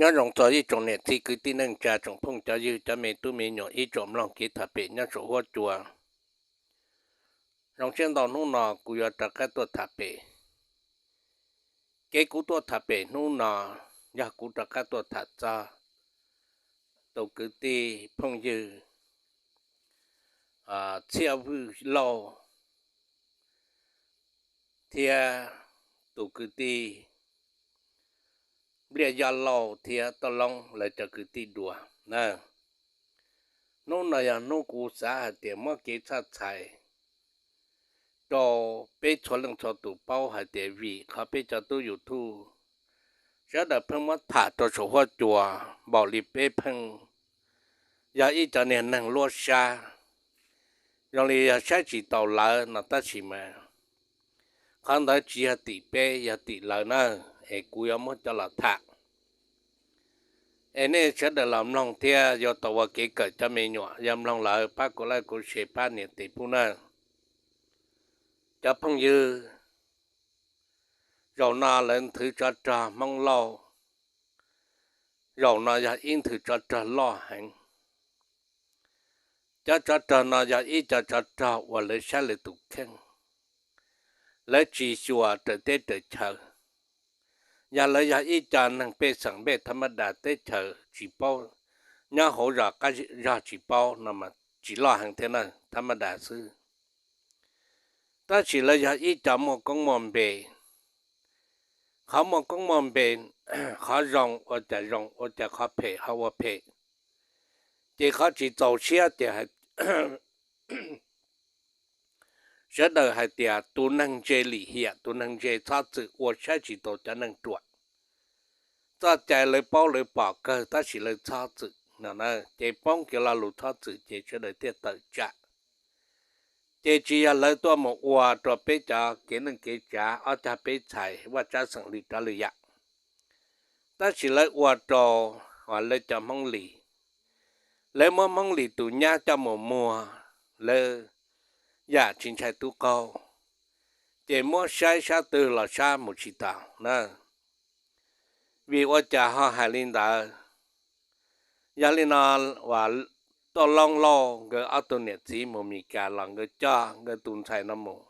Nyob zoo txog ib tsoom niam txiv kwv tij neej tsa, tsoom phooj cov ywg, cov me tub me nyuam ib tsoom mloog kev tham pem nyob saum huab cua. Zoo siab ntau hnub no kuv yuav rov qab tuaj tham pem. Kev kuv tuaj tham pem hnub no yog kuv rov qab tuaj tham txog tus kwv tij phooj ywg Txhiaj Vwj Lauj thiab tus kwv tij Npliaj Yob Lauj thiab Tooj Loob lawv cov kwv tij dua na. Hnub no yog hnub kuv xav hais tias muab kev txhaj txhais rau peb txhua leej txhua tus paub hais tias vim qhov peb cov tub YouTube sawv daws pheej muab tham rau saum huab cua npaum li peb pheej yog ib cov niag neeg luab sab, zoo li yog saib tsis taus lawv no tab sis mas qhov ntawd tsis yog tim peb, yog tim lawv na, es kuv yuav muab coj los tham. Es nej sawv daws los mloog thiab yuav tau ua kev kawm cov me nyuam, yog mloog lawm pab kuv like kuv share pab nias tes pub na. Cov phooj ywg, zaum no lawv nthwv tsov rog Hmoob Lauj, zaum no yog ib nthwv tsov rog loj heev. Cov tsov rog no yog ib co tsov rog uas lawv saib lawv tus kheej, lawv tsis xyuas raws teb raws chaw. Yog lawv yog ib co neeg pej xeem npej thab mab das teb chaws tsis paub, nyob hauv zos qab zog tsis paub no mas tsis loj heev thiab na, thab mab das xwb. Tab sis lawv yog ib co muaj koob muaj npe. Qhov muaj koob muaj npe, qhov zoo ua cas zoo, ua cas qhov phem ho ua phem. Ces qhov tsis txaus siab ces sawv daws hais tias tus neeg ntse lim hiam, tus neeg ntse txhob txwm ua, saib tsis taus cov neeg ruam. Txoj cai lawv paub lawv pom kawg tab sis lawv txhob txwm no na, ces poob kiag lo lus txhob txwm ces sawv daws thiaj tawm tsam. Ces tsis yog lawv tuaj mus ua rau peb cov kev neej kev tsav ob cag peb txhais vaj tsab xeem li rov li yam, tab sis lawv ua rau lawv cov Hmoob Lis. Lawv muab Hmoob Lis tus nyab coj mus muag lawv yam tsis ntshai tub qaug, ces muab saib sab twg los sab mus tsis taus na. Vim ua cas ho hais li ntawd? Yog li no, uas Tooj Loob Lauj nkawd ob tug niam txiv mus Mes Kas los nkawd coj nkawd tus ntxhais no mus,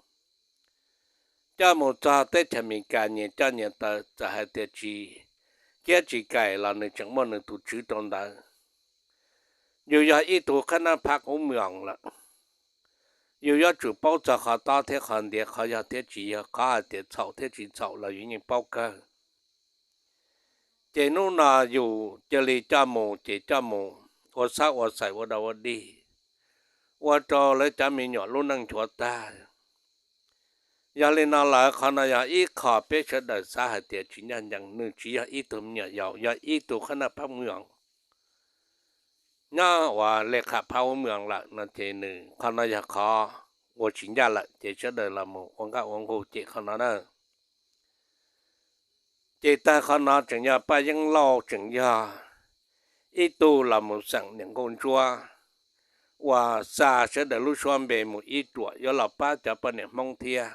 coj mus txog teb chaws Mes Kas nyias coj nyias taw, txawm hais tias tsis khiab tsis kaim los nws tseem muaj nws tus tswv rau ntawd. Yus yog ib tug qhab nab phab qub mws oos lawm, yus yuav tsum paub txog qhov tob thiab qhov ntiav, qhov yog thiab tsis yog, qhov hais tias txhaum thiab tsis txhaum los yus yeej paub kawg. Ces hnub no yus cia li coj mus ces coj mus ua xab ua xais ua dog ua dig, ua rau lawv cov me nyuam lub neej nchuav tag. Yog li no lawm qhov no yog ib qho peb sawv daws xav hais tias tsis ncaj ncees, nws tsis yog ib tug me nyuam yaus, yog ib tug qhab nab phab mws oos nyob uas le qham phab ub mws oos lawm no ces nws qhov no yog qhov ua tsis ncaj lawm ces sawv daws los mus ua nqaj ua nqug cem qhov no na. Ces tag qhov no tseem yog Paj Yeeb Lauj, tseem yog ib tug los mus xeem niam nkauj ntsuab uas xa sawv daws lub suab npe mus ib ruam yuav los pab cov poj niam Hmoob thiab,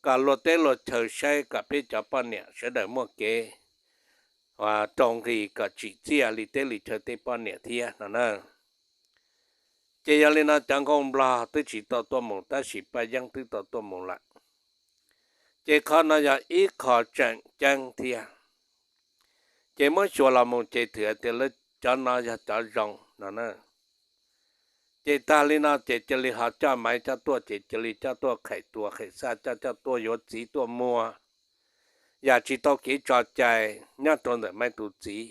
kom luag teb luag chaw saib kom peb cov poj niam sawv daws muaj kev rau nqi kom tsim txiaj li teb li chaw tej poj niam thiab no na. Ces yog li no cov nkauj nplog twb tsis tau tuaj mus tab sis Paj Yeeb twb tau tuaj mus lawm. Ces qhov no yog ib qho tseem ceeb thiab. Ces muab xyuas los mus ces thwm hais tias lawv cov no yog cov zoo no na. Ces tag li no ces cia li ho coj maiv coj tuaj ces cia li coj tuaj qhaim tua qhaim xaj, coj coj tuaj yuav txiv tuaj muag yam tsis tau kev tso cai nyob rau ntawm maiv tus txiv,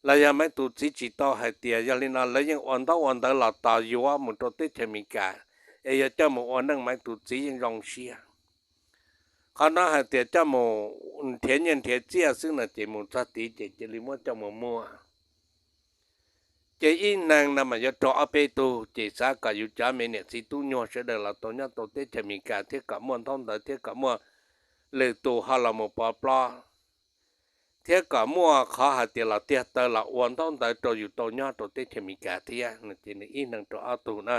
los yog maiv tus txiv tsis tau hais tias yog li no lawv yeej ua ntaub ua ntawv los tos yuav mus rau teb chaws Amelikas, es yog coj mus ua neej maiv tus txiv yeej zoo siab. Qhov no hais tias coj mus nrhiav nyiaj nrhiav txiaj xwb no ces mus txog tid ces cia li muab coj mus muag. Ces ib neeg no mas yuav raug ob peb tug, ces xav kom yus cov me niam txiv tub nyuag sawv daws los tau nyob tau teb chaws Amelikas thiab kom muaj ntaub ntawv thiab kom muaj lwm tus ho los mus pov plob, thiab kom muaj qhov hais tias los tiag taw los ua ntaub ntawv rau yus tau nyob rau teb chaws Amelikas thiab no ces nws ib neeg raug ob tug na.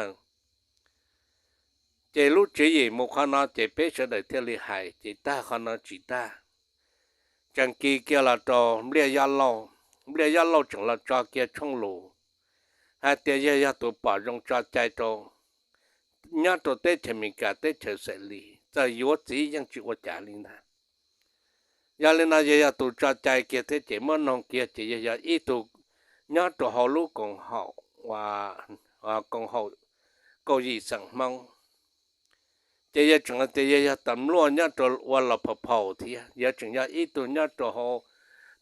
Ces lub tswv yim mus qhov no ces peb sawv daws thiaj li hais ces tag qhov no tsis tag, tseem kis kiag los rau Npliaj Yob Lauj. Npliaj Yob Lauj tseem los tso kiag tshooj lus hais tias yawg yog tus pom zoo tso cai rau nyob rau teb chaws Amelikas teb chaws xeem li, txawm yuav txiv yeej tsis ua cas li ntag. Yog li no yawg yog tus tso cai kiag thiab ces muab noog kiag ces yawg yog ib tug nyob rau hauv lub koom haum, koom haum kaum yim xeem Hmoob. Ces yawg tseem tias yawg yog tas mluaj nyob rau ua los phaum phaum thiab, yawg tseem yog ib tug nyob rau hauv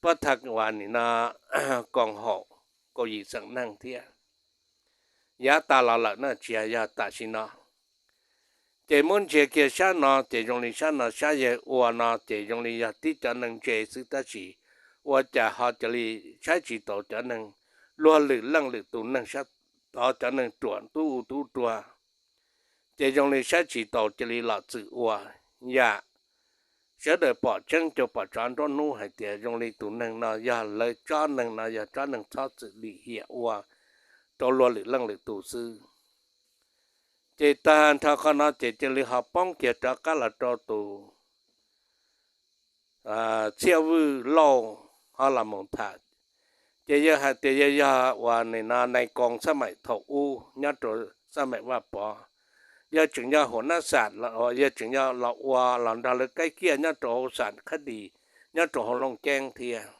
pab thaj uas nim no koom haum kaum yim xeem neeg thiab. Yav tas los lawm na, tsis yog tam sim no. Ces muab ntsia kiag sab no ces zoo li sab no sab yawg ua no ces zoo li yog tib cov neeg ntse xwb tab sis ua cas ho cia li saib tsis taus cov neeg luag lwm leej lwm tus neeg sab tod, cov neeg ruam tub u tub ruag. Ces zoo li saib tsis taus cia li los txwm ua yam sawv daws pom tseeb cuag pom tsov nruab hnub hais tias zoo li tus neeg no yog lawv tsob neeg no yog tsob neeg txhob txwm lim hiam ua rau luag lwm leej lwm tus xwb. Ces tag nrho qhov no ces cia li ho poob kiag rov qab los rau tus Txhiaj Vwj Lauj ho los mus tham. Ces yawg hais tias yawg yog uas nim no nais koos xab maim thaum ub nyob rau xab maim Vaj Pov, yawg tseem yog hua nab xam, yawg tseem yog los ua los nrog lawv kaib kiaj nyob rau hauv xam Khab Dis, nyob rau hauv Looj Ceeb thiab.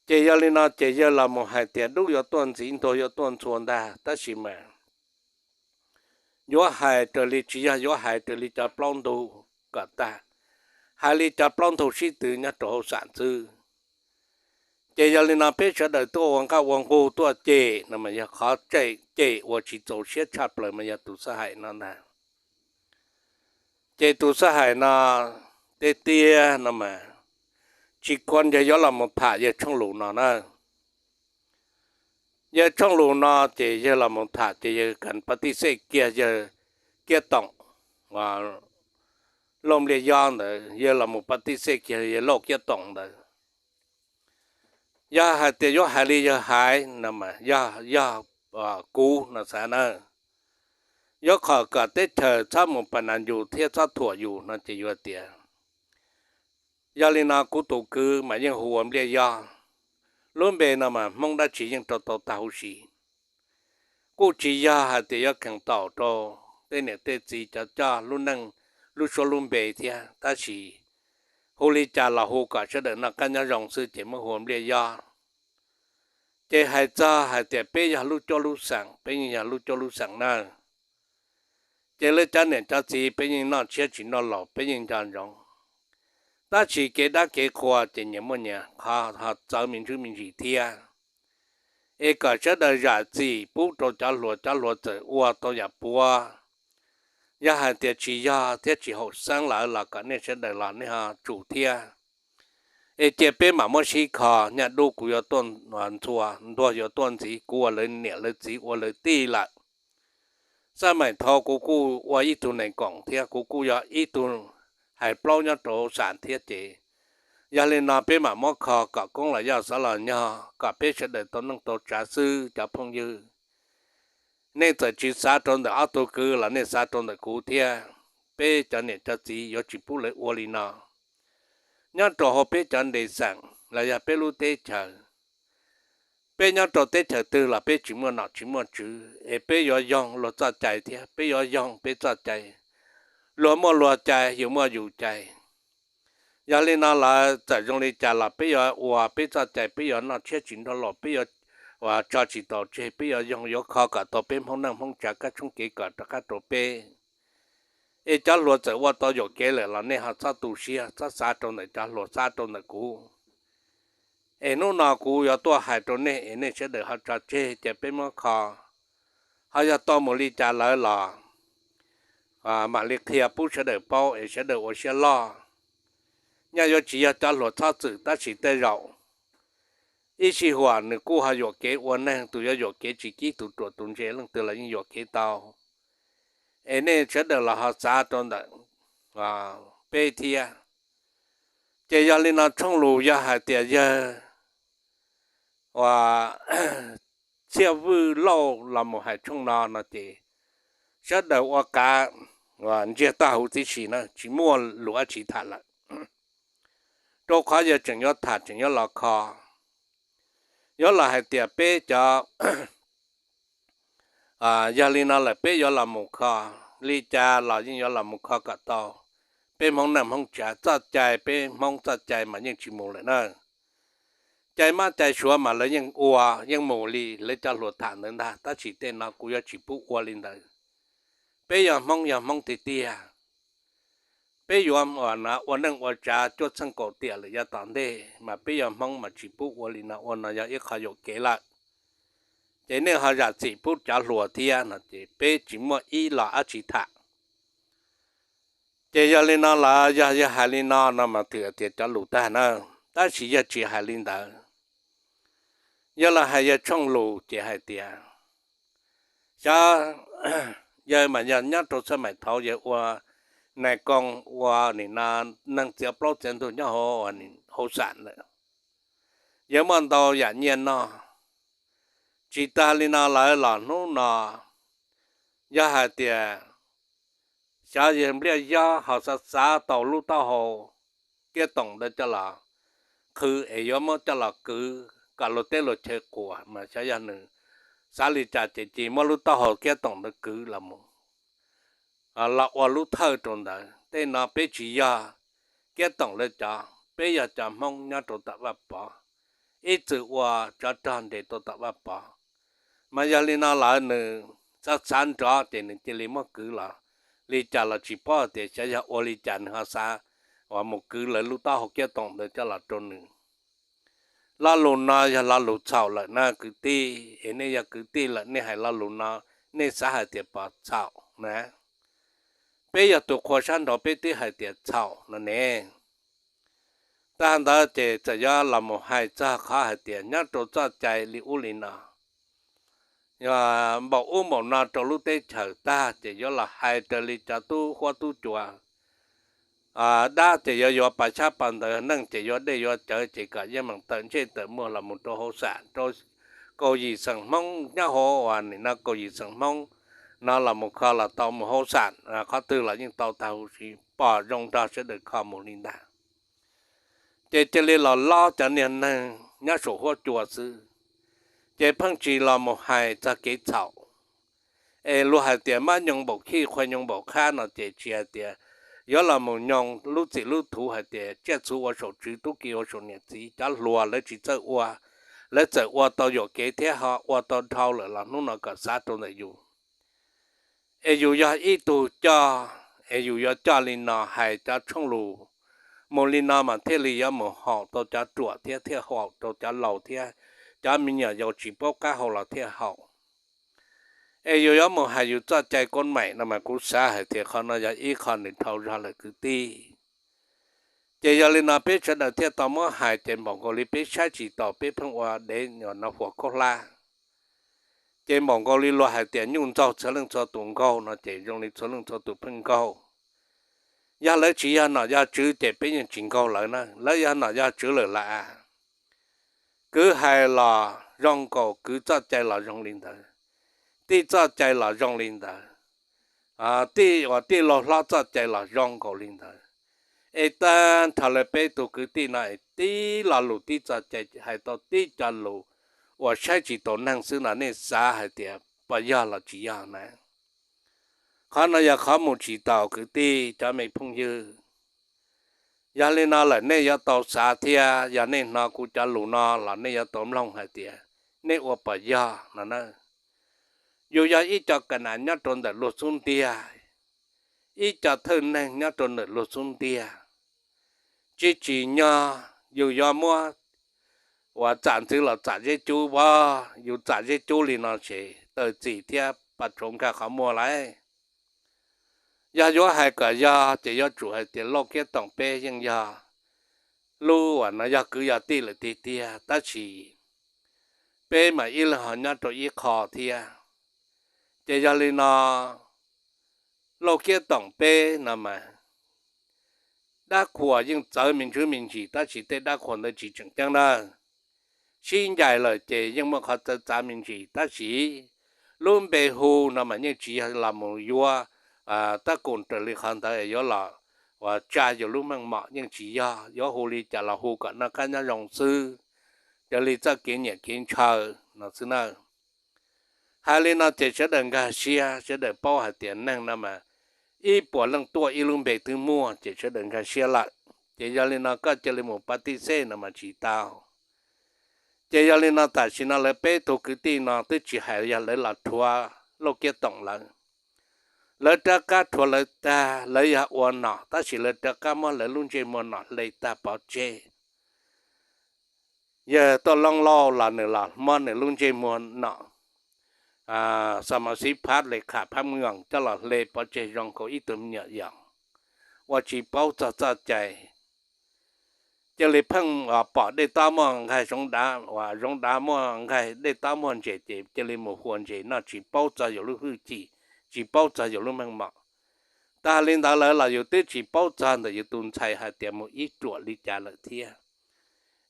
Ces yog li no ces yawg los mus hais tias dub yuav tuaj ntxiv, ntuag yuav tuaj ntxhua ntag, tab sis mas yuav hais raws li tsis yog yuav hais raws li cov plaub ntug kom tag, hais li cov plaub ntug sib tw nyob rau hauv xam xwb. Ces yog li no peb sawv daws tuaj ua nqaj ua nqug tuaj cem no mas yog qhov tseem cem ua tsis txaus siab tshaj plaws mas yog tus xab hais no ntag. Ces tus xab hais no tiag tiag no mas tsis khuam yawg yuav los mus tham yawg tshooj lus no na. Yawg tshooj lus no ces yawg los mus tham ces yawg kam pas tij xej kiag yawg Kiab Toom, Lauj Npliaj Yob ntawd, yawg los mus pas tij xej kiag yawg Lauj Kiab Toom ntawd. Yog hais tias yuav hais li yawg hais no mas yog, yog kuv no xav na, yuav qhom kom teb chaws txhob mus pas nas yus thiab txhob thuam yus no ces yuav tias, yog li no kuv tus kwv mas yeej hu ua Npliaj Yob. Lub npe no mas Hmoob dab tsi yeej rau tau tag huv si. Kuj tsis yog hais tias yuav kheev taum rau tej niam tej txiv cov coj lub neej lub suab lub npe thiab, tab sis hu li cas los hu kom sawv daws noj qab nyob zoo xwb ces muab hu ua Npliaj Yob. Ces hais txog hais tias peb yog lub cuab lub xeem, peb yeej yog lub cuab lub xeem na. Ces lawv cov niam cov txiv peb yeej noj tshiab tsis noj laus, peb yeej nco ntsoov. Tab sis kev dab kev qhua ces nyias muaj nyias qhov ho txawv me ntsuj me ntsis thiab. Es kom sawv daws zam txim pub rau cov hluas, cov hluas txawm ua tau yam puav. Yog hais tias tsis yog thiab tsis haum xeeb lawm los kom nej sawv daws los nej ho tsum thiab. Es cia peb mam muab sib kho, nyaj dub kuv yuav tuaj ntxhua, ntuag yuav tuaj ntxiv, kuv ua lawv niam lawv txiv ua lawv tij lawm. Xab maim thaud kuv kuj ua ib tug nees koom thiab kuv kuj yog ib tug hais plaub nyob rau xam thiab ces yog li no peb mam muab kho kom koob los yaj xov los nyog kom peb sawv daws tau neej tau tsav xwb cov phooj ywg. Nej txawm tsis xav rau ntawm ob tug kwv los nej xav rau ntawm kuv thiab. Peb cov niam cov txiv yuav tsis pub lawv ua li no. Nyob rau hauv peb cov nte xeem los yog peb lub teb chaws, peb nyob rau teb chaws twg los peb tsis muaj nom tsis muaj tswv, es peb yuav yoog luag txoj cai thiab peb yuav yoog peb txoj cai. Luag muaj luag cai, yus muaj yus cai. Yog li no lawm txawm zoo li cas los peb yuav ua peb txoj cai, peb yuav noj tshiab tsis nrog los, peb yuav tso tsis tau tseg, peb yuav yoog yuav kho kom tau peb Hmoob neej Hmoob tsav kab tshoob kev kom rov qab rau peb. Es cov hluas txawm ua tau yuam kev lawm los nej ho txhob tu siab, txhob xav rau ntawm cov hluas, xav rau ntawm kuv. Es hnub no kuv yuav tuaj hais rau nej es nej sawv daws ho tso tseg ces peb muab kho, ho yog tau mus li cas lawm los mam li qhia pub sawv daws paub es sawv daws ua siab loj. Nyaj yuav tsis yog cov hluas txhob txwm tab sis tej zaum ib sij huam nws kuj ho yuam kev ua neeg, tus yuav yuam kev tsis kib tus ruam tus ntse leej twg los yeej yuam kev tau. Es nej sawv daws los ho xav rau ntawm peb thiab. Ces yog li no tshooj lus yog hais tias yawg uas Txhiaj Vwj Lauj los mus hais tshooj no no ces sawv daws ua kav ntsiag tag huv tib si na, tsis muaj lus dab tsi tham lawm. rau qhov yog tseem yuav tham tseem yuav los kho. Yuav los hais tias peb cov, yog li no lawm peb yuav los mus kho li cas los yeej yuav los mus kho kom tau. Peb Hmoob neej Hmoob tsav txoj cai, peb Hmoob txoj cai mas yeej tsis mus lawm na. Cai mab cai suav mas lawv yeej ua yeej mus li lawv cov hluas tham ntawd ntag, tab sis tej no kuv yuav tsis pub ua li ntawd. Peb yog Hmoob yog Hmoob tiag tiag, peb yuav ua neej ua tsav cuaj txheej kaum tiam lawm yav tom ntej, mas peb yog Hmoob mas tsis pub ua li no, ua no yog ib qho yuam kev lawm. Ces nej ho zam txim pub cov hluas thiab no ces peb tsis muaj ib los dab tsi tham. Ces yog li no los yog yawg hais li no no mas twb tias cov lus tag na, tab sis yawg tsis hais li ntawd. Yawg los hais yawg tshooj lus ces hais tias, xyov yawg mas yog nyob rau xab maim thaud yawg ua nais koo, ua nim no neeg txiav plaub txiav ntug nyob hauv, hauv sam lawm, yawg muaj ntau yam nyiaj noj. Tsis tas li no lawm los hnub no yog hais tias xyov yawg Npliaj Yob ho xav xav tau lub taub hau kiab toom ntawd coj los qhwv es yuav muab coj los kwv kom luag teb luag chaw quas mas xyov yog nws xav li cas ces cia muab lub taub hau kiab toom ntawd kwv los mus los ua lub thawj rau ntawd. Tej no peb tsis yog kiab toom lawv cov, peb yog cov Hmoob nyob rau tom Vaj Pov, ib txwm ua tsov rog nres rau tom Vaj Pov. Mas yog li no lawm nws xav xav nrov ces nws cia li muab kwv los li cas los tsis paub tias xyov yog ua li cas nws ho xav uas mus kwv lawv lub taub hau kiab toom ntawd coj los rau nws. Lo lus no yog lo lus txhaum lawm na kwv tij, es nej yog kwv tij lawm nej hais lo lus no nej xav hais tias pom txhaum na. Peb yog tus qhua sab nraud peb twb hais tias txhaum no ne. Tag ntawd ces txawm yuav los mus hais txog qhov hais tias nyob rau txoj cai li ub li no, npaum ub npaum no rau lub teb chaws tag ces yuav los hais raws li cov tub huab tub cua dab ces yuav yuav pas xyab pas ntawv, neej ces yuav dej yuav cawv ces kom yeej meem tawm ntsej tawm muag los mus rau hauv sam, rau kaum yim xeem Hmoob nyob hauv uas nim no kaum yim xeem Hmoob no los mus kho los tau mus hauv sam, qhov twg los yeej tau tag huv si, pom zoo nrog sawv daws kho mus li ntag. Ces cia li los lob cov niag neeg nyob saum huab cua xwb, ces pheej tsis los mus hais txog kev txhaum. Es luag hais tias mab nyoog npaum khij qhua nyoog npaum qhab no ces tsis hais tias yuav los mus nyoog lub txim lub thuv hais tias tsiaj txhu ua saum tswv tub ki ua saum niam txiv, cov hluas lawv tsis txawj ua, lawv txawm ua tau yuam kev thiab ho ua tau dhau lawm los hnub no kom xav rau ntawm yus. Es yus yog ib tug coj, es yus yuav coj li no hais cov tshooj lus mus li no mas thiaj li yuav mus haum tau cov ruam thiab thiaj haum rau cov laus thiab cov me nyuam yaus tsis paub qab hau los thiaj haum. Es yus yuav mus hais yus txoj cai koob meem no mas kuv xav hais tias qhov no yog ib qho nws dhau zog lawm kwv tij. Ces yog li no peb sawv daws thiaj tau muab hais ces npaum nkaus li peb saib tsis taus peb pheej ua dev nyuam no huam khaub hlab. Ces npaum nkaus li luag hais tias nyuj ntxaug txhua leej txhua tus nkaug no ces zoo li txhua leej txhua tus pheej nkaug. Yog lawv tsis yog nom yog tswv ces peb yeej tsis nkaug lawv na, lawv yog nom yog tswv lawm las. Kwv hais los zoo nkaus, kwv txoj cai los zoo li ntawd, tij txoj cai los zoo li ntawd, tij uas tij laug hlob txoj cai los zoo nkaus li ntawd. Es tag nrho lawv peb tug kwv tij no es tib lo lus tib txoj cai hais tau tib co lus uas saib tsis taus neeg xwb no nej xav hais tias puas yog los tsis yog na? Qhov no yog qhov mus tsis taus kwv tij cov me phooj ywg. Yog li no lawm nej yuav tau xav thiab yog nej hnov kuv cov lus no los nej yuav tau mloog hais tias nej ua puas yog no na. Yus yog ib co ka nas nyob rau ntawm luag xub ntiag, ib co thawj neeg nyob rau ntawm luag xub ntiag. Tsis tsim nyog yus yuav muab uas txam ntxwv los txam zeb cub, vov yus txam zeb cub li no ces taws txim thiab pas tshauv nkag qhov muag lauj. Yog yuav hais kom yog ces yuav tsum hais tias Lauj Kiab Toom peb yeej yog lub uas no yog kwv yog tij lawm tiag tiag, tab sis peb mas ib leeg ho nyob rau ib qho thiab. Ces yog li no Lauj Kiab Toom peb no mas dab qhuas yeej txawv me ntsis me ntsis, tab sis tej dab qhuas ntawd tsis tseem ceeb na. Sib ncaim lawm ces yeej muaj qhov txawv txav me ntsis, tab sis lub npe hu no mas yeej tsis yog los mus yuav tab kum raws li qhov ntawd yuav los uas tsa yus lub meej mom yeej tsis yog, yuav hu li cas los hu kom noj qab nyob zoo xwb, raws li txoj kev nyiam kev ntshaw no xwb na. Hais li no ces sawv daws nkag siab, sawv daws paub hais tias neeg no mas ib puas leej tuaj ib lub npe twb muaj, ces sawv daws nkag siab lawm. Ces yog li no koj cia li mus pa tij xej no mas tsis tau. Ces yog li no tam sim no lawv peb tug kwv tij no twb tsis hais yog lawv los rhuav Lauj Kiab Toom lawv, lawv rov qab rhuav lawv tag, lawv yog ua nom tab sis lawv rov qab muab lawv lub ntsej muag nom hle tag pov tseg. Yawg Tuaj Loob Lauj los nws los muab nws lub ntsej muag nom xa ma xib phab le kham phab mw oos coj los hle pov tseg zoo nkaus ib tug me nyuam yaus uas tsis paub txog txoj cai. Cia li pheej pom dej tob muaj nqaij zoov dav, uas zoov dav muaj nqaij, dej tob muaj ntses ces cia li mus hua ntses noj tsis paub txog yus lub hwj chim, tsis paub txog yus lub meej mom. Tag li ntawd lawm los yus twb tsis paub txog ntawm yus tus ntxhais hais tias mus ib ruam li cas lawm thiab.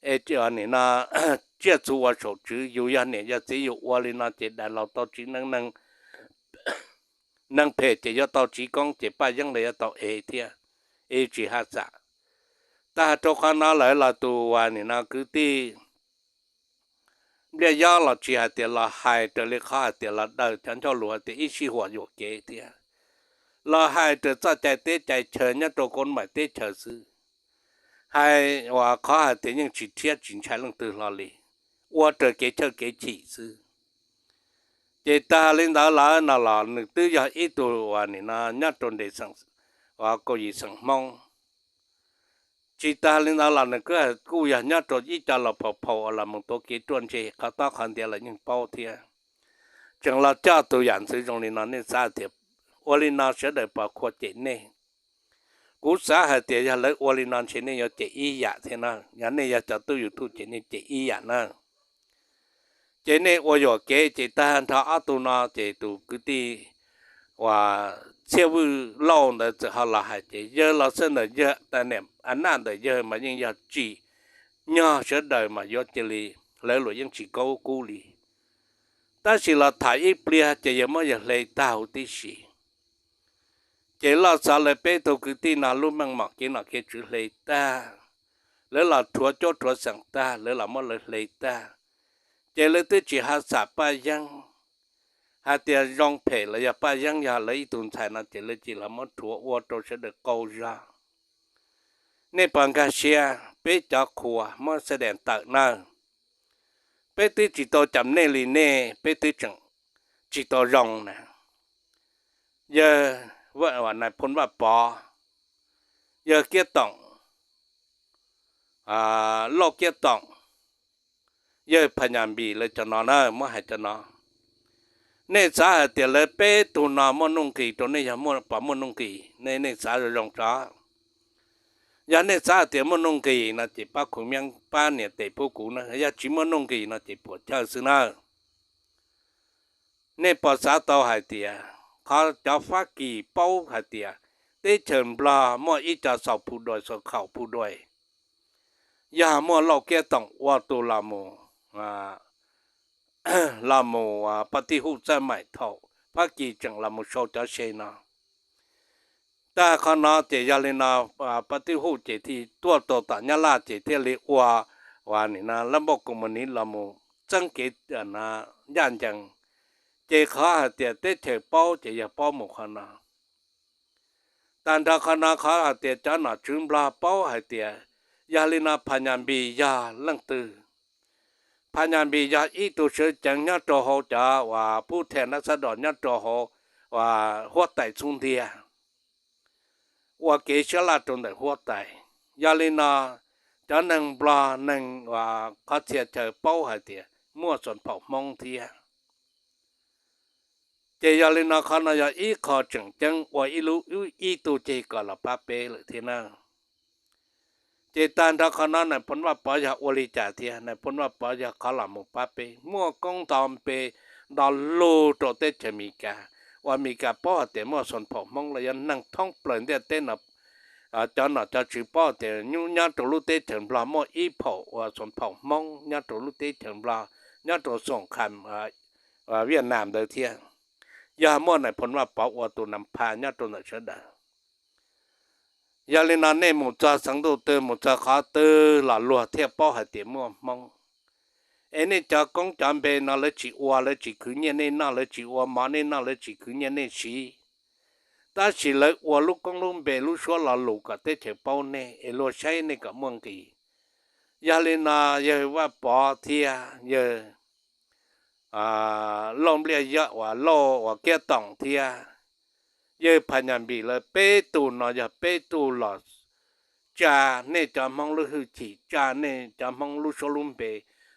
Es nim no tsiaj txhu ua saum tswv, yus yog niam yog txiv yus ua li no ces daim laus tau tsiv neej neeg, neeg phem ces yuav tau tsiv koob ces Paj Yeeb los yuav tau ev thiab, es tsis haj xam. Tag rau qhov no lawm los tus uas nim no kwv tij Npliaj Yob los tsis hais tias los hais raws li qhov hais tias los daws cov ncauj lus hais tias ib sij huam yuam kev thiab, los hais raws txoj cai teb cai chaw nyob rau Koob Maim teb chaws xwb. Hais uas qhov hais tias yeej tsis rhiab tsis ntshai leej twg hlo li, ua raws kev chawj kev chim xwb. Ces tag li ntawd lawm no los nws twb yog ib tug uas nim no nyob rau nres, uas kaum yim xeem Hmoob. Tsis tag li ntawd los nws kuj yog nyob rau ib co laus phaus phaus uas los mus tuav kev ruaj ntseg qhov tob qhov ntiav lawm yeej paub thiab. Tseem los coj tus yam ntxwv zoo li no, nej xav tias ua li no sawv daws puas khua cem nej? Kuv xav hais tias yog lawv ua li no ntshe nej yuav cem ib yam thiab na, yog nej yog cov tub YouTube ces nej cem ib yam na. Ces nej ua yuam kev ces tag nrho ob tug no ces tus kwv tij uas Txhiaj Vwj Lauj ntawd txawm ho los hais ces yawg los xwb ntawm yawg, ta niam a naj ntawm yawg mas yeej yog tsim nyog sawv daws mas yuav cia li, lawv luam yeej tsis kaub kub li. Tab sis los tham ib pliag ces yawg muab yawg hle tag huv tib si. Ces loj xav lawv peb tug kwv tij no lub meej mom kev nom kev tswv hle tag, lawv los rhuav cuab rhuav xeem tag, lawv los muab lawv hle tag. Ces lawv twb tsis haj xam Paj Yeeb hais tias zoo phem los yog Paj Yeeb yog lawv ib tug ntxhais no ces lawv cia li muab rhuav ua rau sawv daws qaug zog. Nej puas nkag siab? Peb cov qhua muab xab dees tawm nawb. Peb twb tsis tau cam nej li nej, peb twb tseem tsis tau zoo na. Yawg Nais Phoo Vaj Pov, yawg Kiab Toom, Lauj Kiab Toom, yawg Phas Nyas Npis lawv cov no na, muab hais cov no. Nej xav hais tias lawv peb tug no muaj nuj nqis rau nej yog muaj, puas muaj nuj nqis? Nej, nej xav zoo zoo tso. Yog nej xav hais tias muaj nuj nqis no ces pab khu miab pab nias tes pub kuv na, yog tsis muaj nuj nqis no ces puam chawj xwb na. Nej puas xav tau hais tias qhov cov Fab Kis paub hais tias teb chaws Nplog muaj ib co xaus phu dua, xaus khaum phu dua, yog muaj Lauj Kiab Toom ua tus los mus, los mus pov tij huj txawj maim thaum Fab Kis tseem los mus sau cov se no. Tag qhov no ces yog li no, pov tij huj ces thiaj tuaj tau tom Nyab Laj ces thiaj li ua, uas nim no lab npauj koos mus niv los mus txeeb kev ncaj ncees. Ces qhov hais tias teb chaws paub ces yog paub mus qhov no. Tag nrho qhov no qhov hais tias cov nom tswv Nplog paub hais tias yog li no Phas Nyas Npis yog leej twg. Phas Nyas Npis yog ib tug sawv ceev nyob rau hauv cov uas pub them nab xab dos nyob rau hauv uas huab tais xub ntiag, ua kev sab laj rau ntawm huab tais. Yog li no cov neeg Nplog neeg uas qhov txhia chaw paub hais tias muaj xoom phaum Hmoob thiab. Ces yog li no qhov no yog ib qho tseem ceeb ua ib lub ib tug ceg kom los pab peb lawm thiab na. Ces tag nrho qhov no Nais Phoo Vaj Pov yog ua li cas thiab? Nais Phoo Vaj Pov yog qhov los mus pab peb, muaj koob nto npe nto lug rau teb chaws Amelikas, uas Amelikas paub hais tias muaj xoom phaum Hmoob los yog neeg thoob plaws ntiaj teb no, cov nom cov tswv paub hais tias nyob rau lub teb chaws Nplog muaj ib phaum uas xoom phaum Hmoob nyob rau lub teb chaws Nplog, nyob rau xoom kha Viaj Nam ntawd thiab. Yog muaj Nais Phoo Vaj Pov ua tus nas pha nyob rau ntawm sawv daws. Yog li no nej mus txog xeev ntuj twg mus txog qhov twg los luag thiaj paub hais tias muaj Hmoob. Es nej cov koob cov npe no lawv tsis ua, lawv tsis khwv nyiaj nej noj, lawv tsis ua mov nej noj, lawv tsis khwv nyiaj nej siv. Tab sis lawv ua lub koob lub npe lub suab lo lus kom teb chaws paub nej es luag saib nej kom muaj nqis. Yog li no yawg Vaj Pov thiab yawg Lauj Npliaj Yob uas Lauj uas Kiab Toom thiab yawg Phas Nyas Npis lawv peb tug no yog peb tug los tsa nej cov Hmoob lub hwj chim, tsa nej cov Hmoob lub suab lub npe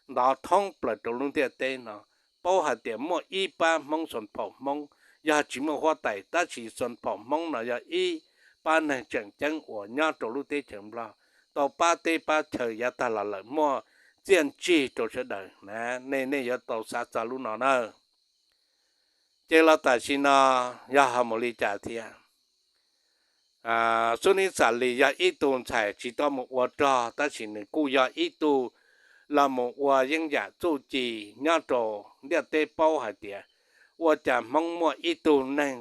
ntov thoob plaws rau lub ntiaj teb no, paub hais tias muaj ib pab Hmoob xoom phaum Hmoob, yog tsis muaj huab tais tab sis xoom phaum Hmoob no yog ib pab neeg tseem ceeb uas nyob rau lub teb chaws Nplog tau pab teb pab chaw yav tag los lawm muaj txiaj ntsig rau sawv daws na. Nej, nej yuav tau xav txog lub no na. Ces los tam sim no yog ho mus li cas thiab? Xub Nib Xam Lis yog ib tug ntxhais tsis tau mus ua rog tab sis nws kuj yog ib tug los mus ua yeeb yam txuj ci nyob rau ntiaj teb paub hais tias ua cas Hmoob muaj ib tug neeg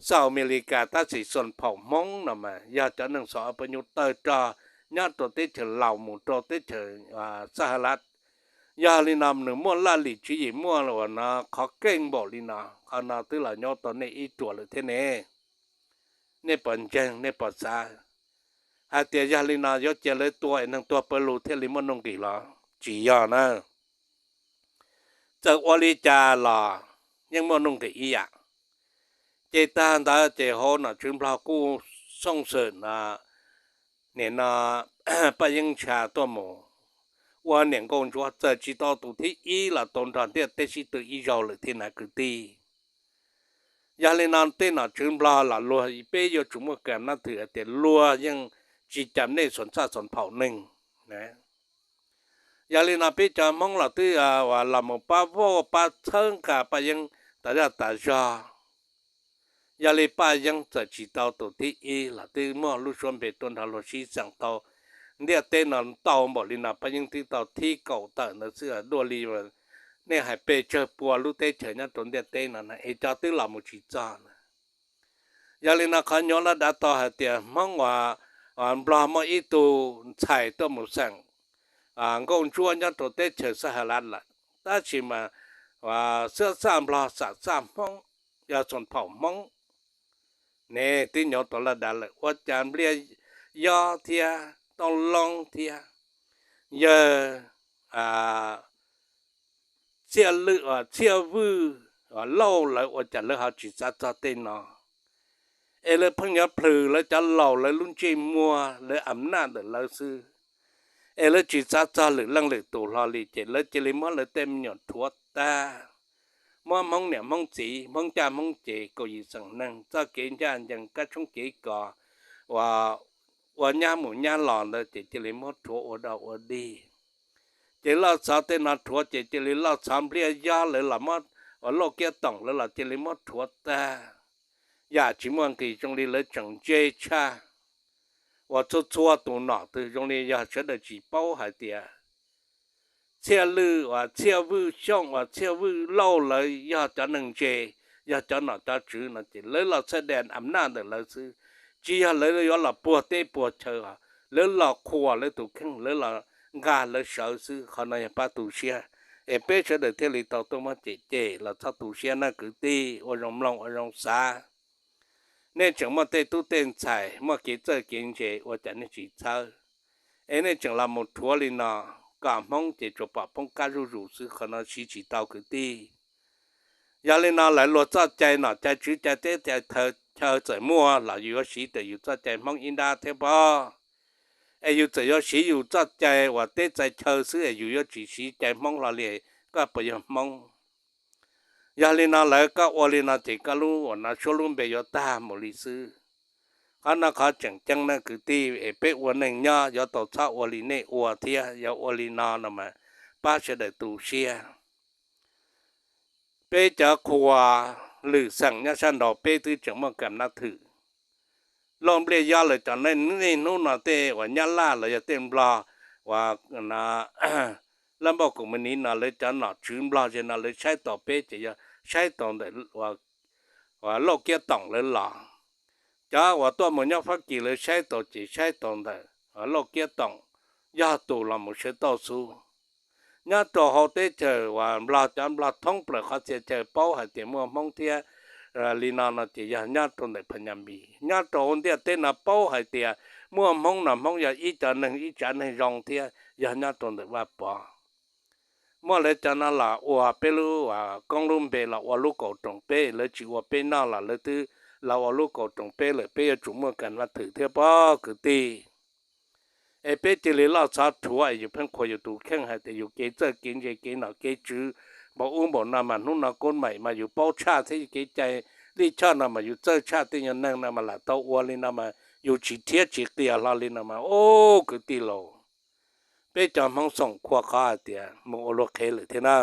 Xauj Amelikas tab sis xoom phaum Hmoob no mas yog cov neeg Xauj Amelikas tawg rog nyob rau teb chaws Laus mus rau teb chaws Xaj Has Laj. Yog li no nws muaj laj lim tswv yim muaj uas no qhov keej npaum li no, qhov no twb los nyob tau nej ib ruam lawm thiab ne. Nej puas ntseeg, nej puas xav hais tias yog li no yuav cia lawv tua es neeg tuag pawg lug thiaj li muaj nuj nqis los? Tsis yog na. Txawm ua li cas los yeej muaj nuj nqis ib yam. Ces tag ntawd ces hauv nom tswv Nplog kuj xooj xwm no, nim no Paj Yeeb Ntsha tuaj mus ua niam nkauj ntsuab txawm tsis tau tus thib ib los tau nrog ntiaj teb sib tw ib zaug lawm thiab na kwv tij. Yog li no tej nom tswv Nplog los luag peb yuav tsum muaj kam nab thwm hais tias luag yeej tsis cam nej xuas txaj xuas phaum neeg. Yog li no peb cov Hmoob los twb los mus pab vauj pab txhawb nqa Paj Yeeb tas zaj tas zog. Yog li Paj Yeeb txawm tsis tau tus thib ib los twb muaj lub suab npe tuaj nrog luag sib xeem tau ntiaj teb no ntau npaum li no, Paj Yeeb twb tau thib kaum tawm ntawd xwb dua li nej hais pes tsawg pua lub teb chaws nyob rau ntiaj teb no na es cov twb los mus tsis txog na. Yog li no qhov nyuaj laj dav tau hais tias Hmoob uas Nplog muaj ib tug ntxhais tuaj mus xeem nkauj ntsuab nyob rau teb chaws Xaj Has Laj lawm, tab sis mas xab xaj Nplog xam xaj Hmoob, yog xoom phaum Hmoob ne, twb nyuaj tau laj dav lawm ua cas Npliaj Yob thiab Tooj Loob thiab yawg Txhiaj Lwj, Txhiaj Vwj, Lauj lawv ua cas lawv ho tsis xav txog tej no. Es lawv pheej yuav plhws lawv cov laus lawv lub ntsej muag lawv am naj ntawm lawv xwb, es lawv tsis xav txog lwm leej lwm tus hlo li ces lawv cia li muab lawv tej me nyuam rhuav tag, muab Hmoob niam Hmoob txiv, Hmoob caj Hmoob ces kaum yim xeem neeg txoj kev ncaj ncees kab tshoob kev kos uas ua nyab mus nyab los ntawd ces cia li muab rhuav ua dog ua dig. Ces loj txhov tej no rhuav ces cia li loj txhov Npliaj Yob lawv los muab, uas Lauj Kiab Toom lawv los cia li muab rhuav tag. Yam tsis muaj nqis zoo li lawv tseem ntse tshaj uas txhua txhua tus nom twg zoo li yog sawv daws tsis paub hais tias Txhiaj Lwj uas Txhiaj Vwj Xyooj uas Txhiaj Vwj Lauj lawv yog cov neeg ntse, yog cov nom cov tswv no ces lawv los txhaj dee am naj ntawm lawv xwb, tsis yog lawv yuav los puag teb puag chaw, lawv los qhuas lawv tus kheej, lawv los nqa lawv sawv xwb. Qhov no yog pab tu siab es peb sawv daws thiaj li tau tuaj muab cem cem los txhob tu siab na kwv tij, ua zoo mloog ua zoo xav. Nej tseem muaj tej tub tej ntxhais muaj kev txawj kev ntse ua cas nej tsis txhawb, es nej tseem los mus rhuav li no, kom Hmoob ces tsuas pom poob qab zuj zus xwb, qhov no siv tsis tau kwv tij. Yog li no lawv luag txoj cai nom cai tswv cai teb cai chaw txawm muaj los yus yuav siv raws yus txoj cai Hmoob ib nrab thiab pob. Es yus txawm yuav siv yus txoj cai uas teb txai chaw xwb es yus yuav tsis siv cai Hmoob hlo li, koj puas yog Hmoob? Yog li no lawv koj ua li no ces koj lub uas no suab lub npe yuav tag mus li xwb. Qhov no qhov tseem ceeb na kwv tij, es peb ua neej nyob yuav tau txhob ua li nej ua thiab, yog ua li no no mas pab sawv daws tu siab. Peb cov qhua lwm xeem nyob sab nraud peb twb tseem muaj kam nab thwm. Lauj Npliaj Yob lawv cov niaj hnub no tej uas Nyab Laj los yog tej Nplog uas laj npauj koos mas niv no lawv cov nom tswv Nplog ze no lawv saib taus peb ces yog saib taus ntawm Lauj Kiab Toom lawv los. Cov uas tuaj mus nyob Fab Kis lawv saib tau ces saib tau ntawm Lauj Kiab Toom, yog tus los mus Siav Tauj Xub. Nyob rau hauv teb chaws uas Nplog, cov Nplog thoob plaws qhov txhia chaw paub hais tias muaj Hmoob thiab li no no ces yog nyob rau ntawm Pha Nyas Npis. Nyob rau hauv ntiaj teb no paub hais tias muaj Hmoob no Hmoob yog ib cov neeg, ib tsav neeg zoo thiab yog nyob rau ntawm Vaj Pov. Muaj lawv cov no los ua peb lub, koob lub npe los ua lub kaum roos peb, lawv tsis ua peb noj los lawv twb los ua lub kaum roos peb lawm, peb yuav tsum muaj kas vaj thwm thiab pob kwv tij. Es peb cia li loj txhob rhuav es yus pheej qhuas yus tus kheej hais tias yus kev txawj kev ntse kev nom kev tswv npaum ub npaum no mas hnub no kub maim mas yus paub tshaj thiab, yus kev cai lij choj no mas yus txawj tshaj, tej nyuag neeg no mas lam tau ua li no mas yus tsis thiab tsis qias hlo li no mas ub kwv tij laus. Peb cov Hmoob Xoom Khua qhov hais tias mus ua luag qhev lawm thiab na.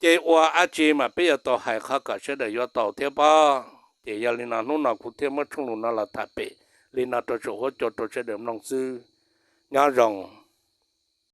Ces ua dab tsi mas peb yuav tau hais qhov kom sawv daws yuav tau thiab pob. Ces yog li no hnub no kuv thiaj muab tshooj lus no los tham pem li no rau saum huab cua rau sawv daws mloog xwb. Nyob zoo.